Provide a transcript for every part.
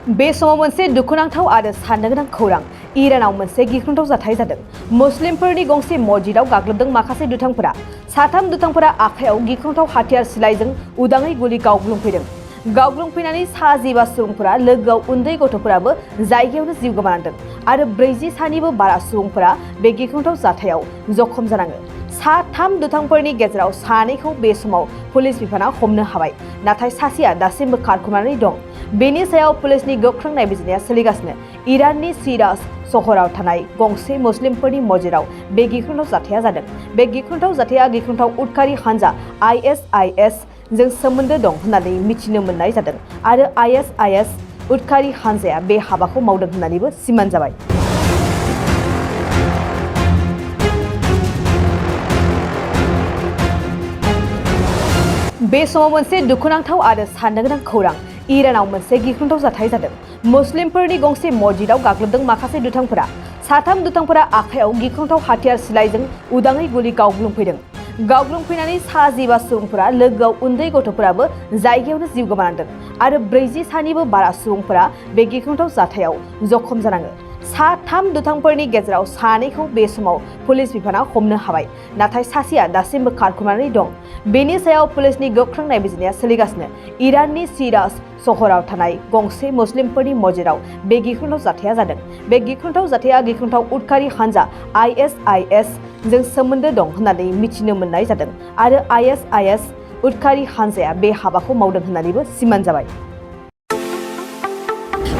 बे समाव मोनसे दुखुनांथाव आरो साननो गोनां खौरां इरानाव मोनसे गिख्रंथाव जाथाय जादों। मुस्लिमफोरनि गंसे मस्जिदाव गाग्लोबदों माखासे दुथांफोरा। साथाम दुथांफोरा आखायाव गिख्रंथाव हाथियार सिलाइजों उदाङै गुलि गावग्लुंफैदों। गावग्लुंफैनानै सा 12 सुबुंफोरा लोगोआव उन्दै गथ'फोराबो जायगायावनो जिउ गोमानांदों आरो 40 सानिबो बारा सुबुंफोरा बे गिख्रंथाव जाथायाव जखम जानाङो। साथाम दुथांफोरनि गेजेराव सानैखौ बे समाव पुलिस बिफाना हमनो हाबाय, नाथाय सासेया दासिमबो खारखोमानानै दं। बेनि सायाव पुलिसनि गोख्रों नायबिजिरनाया सोलिगासिनो। इराननि शिराज सहराव थानाय गंसे मुस्लिमफोरनि मस्जिदाव बे गिख्रंथाव जाथाया जादों। बे गिख्रंथाव जाथाया गिख्रंथाव उदखारि हानजा ISIS जों सोमोन्दो दं होननानै मिथिनो मोननाय जादों आरो ISIS उदखारि हानजाया बे हाबाखौ मावदों होननानैबो सिमान जाबाय। बे समाव मोनसे दुखुनांथाव आरो साननो गोनां खौरां इरानाव मोनसे गिख्रंथाव जाथाय जादों। मुस्लिमफोरनि गंसे मस्जिदाव गाग्लोबदों माखासे दुथांफोरा। साथाम दुथांफोरा आखायाव गिख्रंथाव हाथियार सिलाइजों उदाङै गुलि गावग्लुंफैदों। गावग्लुंफैनानै सा 12 सुबुंफोरा लोगोआव उन्दै गथ'फोराबो जायगायावनो जिउ गोमानांदों आरो 40 सानिबो बारा सुबुंफोरा बे गिख्रंथाव जाथायाव जखम जानाङो। साथाम दुथांफोरनि गेजेराव सानैखौ बे समाव पुलिस बिफाना हमनो हाबाय, नाथाय सासेया दासिमबो खारखोमानानै दं। बेनि सायाव पुलिसनि गोख्रों नायबिजिरनाया सोलिगासिनो। इराननि शिराज सहराव थानाय गंसे मुस्लिमफोरनि मस्जिदाव बे गिख्रंथाव जाथाया जादों। बे गिख्रंथाव जाथाया गिख्रंथाव उदखारि हानजा ISIS जों सोमोन्दो दं होननानै मिथिनो मोननाय जादों आरो ISIS उदखारि हानजाया बे हाबाखौ मावदों होननानैबो सिमान जाबाय।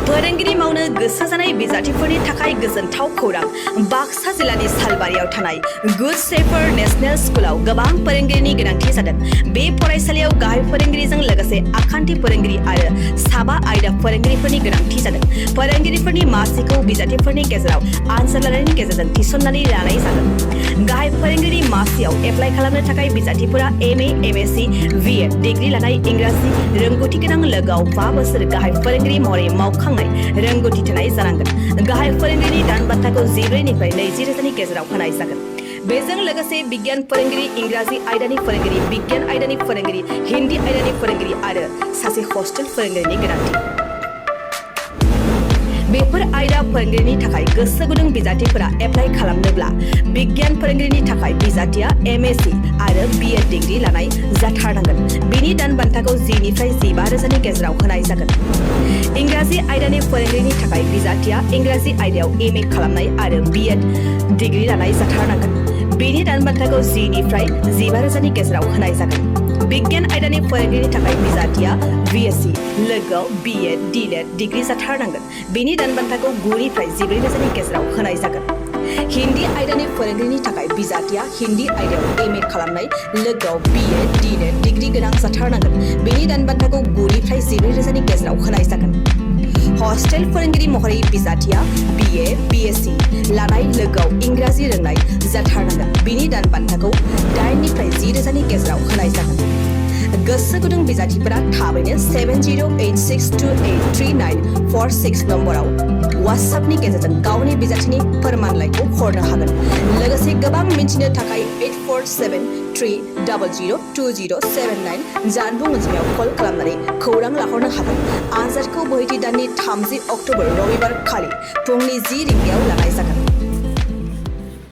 फोरोंगिरि मावनो गोसो जानाय बिजाथिफोरनि थाखाय गोजोनथाव खौरां। बाक्सा जिल्लानि सालबारियाव थानाय गुड शेफार्ड नेशनेल स्कुलाव गोबां फोरोंगिरिनि गोनांथि जादों। बे फरायसालियाव गाहाय फोरोंगिरिजों लोगोसे आखान्थि फोरोंगिरि आरो 7 आयदा फोरोंगिरिफोरनि गोनांथि जादों। फोरोंगिरिफोरनि मासिखौ बिजाथिफोरनि गेजेराव आनजाद लानायनि गेजेरजों थिसननानै लानाय जागोन। गाहाय फोरोंगिरि मासियाव एप्लाइ खालामनो थाखाय बिजाथिफोरा MA, MSc, BEd डिग्री लानाय इंराजि रोंगौथि गोनां लोगोआव 5 बोसोर गाहाय फोरोंगिरि महरै मावखांनाय रोंगौथि थानाय जानांगोन। गाहाय फोरोंगिरिनि दान बान्थाखौ 14 निफ्राय 20 रोजानि गेजेराव होनाय जागोन। बेजों लोगोसे बिगियान फोरोंगिरि, इंराजि आयदानि फोरोंगिरि, बिगियान आयदानि फोरोंगिरि, हिन्दी आयदानि फोरोंगिरि आरो सासे हस्टेल फोरोंगिरिनि गोनांथि। बेफोर आयदा फोरोंगिरिनि थाखाय गोसो गुदुं बिजाथिफोरा एप्लाइ खालामनोब्ला बिगियान फोरोंगिरिनि थाखाय बिजाथिया MSc आरो BEd डिग्री लानाय जाथारनांगोन। बेनि दान बान्थाखौ 10 निफ्राय 15 रोजानि गेजेराव होनाय जागोन। इंराजि आयदानि फोरोंगिरिनि थाखाय बिजाथिया इंराजि आयदायाव MA खालामनाय आरो BEd डिग्री लानाय जाथारनांगोन। बेनि दान बान्थाखौ 10 निफ्राय 15 रोजानि गेजेराव होनाय जागोन। बिगियान आयदानि फोरोंगिरिनि थाखाय बिजाथिया BSc लोगोआव BEd DLED डिग्री जाथारनांगोन। बेनि दान बान्थाखौ 9 निफ्राय 14 रोजानि गेजेराव होनाय जागोन। हिन्दी आयदानि फोरोंगिरिनि थाखाय बिजाथिया हिन्दी आयदायाव MA खालामनाय लोगोआव BEd DLED डिग्री गोनां जाथारनांगोन। बेनि दान बान्थाखौ 9 निफ्राय 14 रोजानि गेजेराव होनाय जागोन। हस्टेल फोरोंगिरि महरै बिजाथिया BA, BSc लानाय लोगोआव इंराजि रोंनाय जाथारनांगोन। बेनि दान बान्थाखौ 8 निफ्राय 10 रोजानि गेजेराव होनाय जागोन। गोसो गुदुं बिजाथिफोरा थाबैनो 7086283946 नम्बराव WhatsAppनि गेजेरजों गावनि बिजाथिनि फोरमानलाइखौ हरनो हागोन। लोगोसे गोबां मिन्थिनो थाखाय 8473002079 जानबुं अनजिमायाव कल खालामनानै खौरां लाहरनो हागोन। आनजादखौ बोहैथि दाननि 30 अक्ट'बर रबिबार खालि फुंनि 10 रिंगायाव लानाय जागोन।